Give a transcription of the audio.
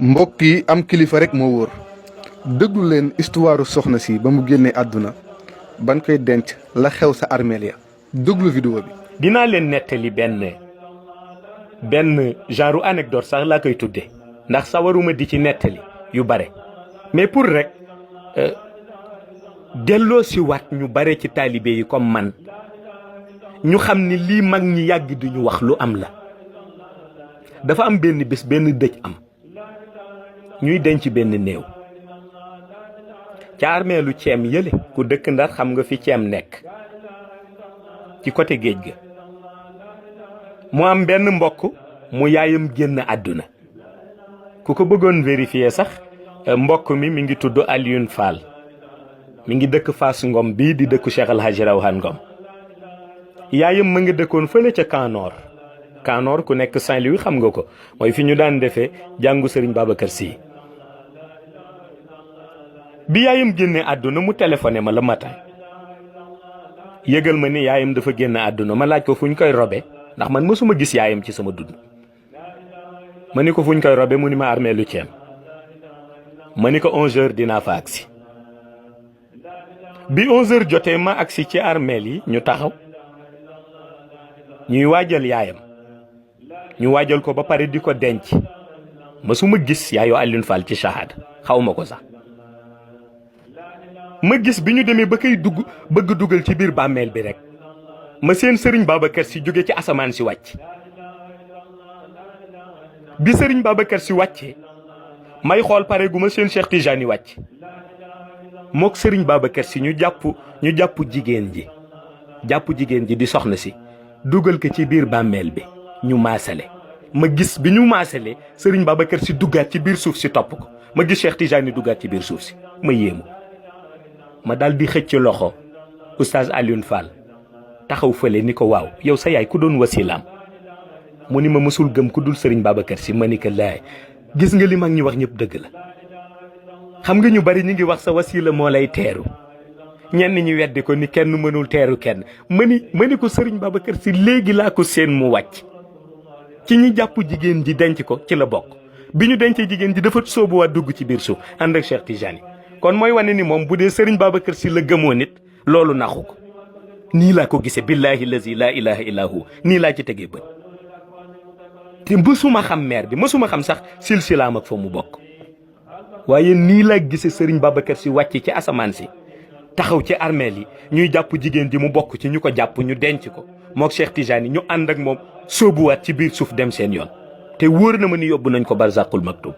mbokk yi am kilifa rek moo wóor déglu leen histoire soxna si ba mu génnee àdduna ban koy denc la xew sa armeel ya déglu vidéo bi. dinaa leen nettali benn genre anecdote sax laa koy tudde ndax sawaruma di ci nettali yu bare mais pour rek delloo si waat ñu bare ci taalibe yi comme man ñu xam ni lii mag ñi yàgg di ñu wax lu am la. dafa am benn bés benn dëj am ñuy denc benn néew ca armeelu ceem yële ku dëkk Ndar xam nga fi ceem nekk ci côté géej ga mu am benn mbokk mu yaayam génn àdduna ku ko bëggoon vérifier sax mbokk mi ngi tudd Alioune Fall mi ngi dëkk Fass Ngom bii di dëkku Cheikh El Hadji Rawhan Ngom yaayam ma nga dëkkoon fële ca Camp Nord ku nekk Saint-Louis xam nga ko mooy fi ñu daan defee jàngu Serigne Babacar Sy bi yaayam génne àdduna mu téléphoné ma le matin yëgal ma ni yaayam dafa génn àdduna ma laaj ko fu ñu koy robe ndax man mësuma gis yaayam ci sama dund ma ni ko fu ñu koy robe mu ni ma armée lu ceem ma ni ko 11h dinaa fa agsi bi 11h jotee ma agsi ci armeel yi ñu taxaw ñuy waajal yaayam ñu waajal ko ba pare di ko denc mësuma gis yaayu Alioune Fall ci shahada xaw ma ko sax ma gis bi ñu demee ba koy bëgg dugal ci biir bàmmeel bi rek ma seen Serigne Babacar Sy jóge ci asamaan si wàcc bi Serigne Babacar Sy wàccee may xool pare gu ma seen Cheikh Tijani wàcc mook Serigne Babacar Sy ñu jàpp jigéen ji di soxna si dugal ko ci biir bàmmeel bi ñu maasale ma gis bi ñu maasalee Serigne Babacar Sy duggaat ci biir suuf si topp ko ma gis Cheikh Tijani duggaat ci biir suuf si ma yéemu ma dal di xëcc loxo oustaz Alioune Fall taxaw fële ni ko waaw yow sa yaay ku doon wasilaam mu ni ma mësul gëm ku dul Serigne Babacar Sy ma ni ko laay gis nga li mag ñi wax ñëpp dëgg la xam nga ñu bari ñi ngi wax sa wasila moo lay teeru ñenn ñi weddi ko ni kenn mënul teeru kenn ma ni ko Serigne Babacar Sy léegi laa ko seen mu wàcc ci ñi jàpp jigéen ji denc ko ci la bokk bi ñu dencee jigéen ji dafa sóobuwaat dugg ci biir suuf ànd ak Cheikh Tijani kon mooy wane ni moom bu dee Serigne Babacar Sy la gëmoo nit loolu naxu ko nii laa ko gisee billahi lazi la ilaha illa hu nii laa ci tegee bët te mësuma xam maire bi mësuma xam sax silsilaam ak fa mu bokk waaye nii laa gisee Serigne Babacar Sy wàcc ci asamaan si taxaw ci armeel yi ñuy jàpp jigéen ji mu bokk ci ñu ko jàpp ñu denc ko mook Cheikh Tijani ñu ànd ak moom sóobuwaat ci biir suuf dem seen yoon te wóor na ma ni yóbbu nañ ko barzaqul maktub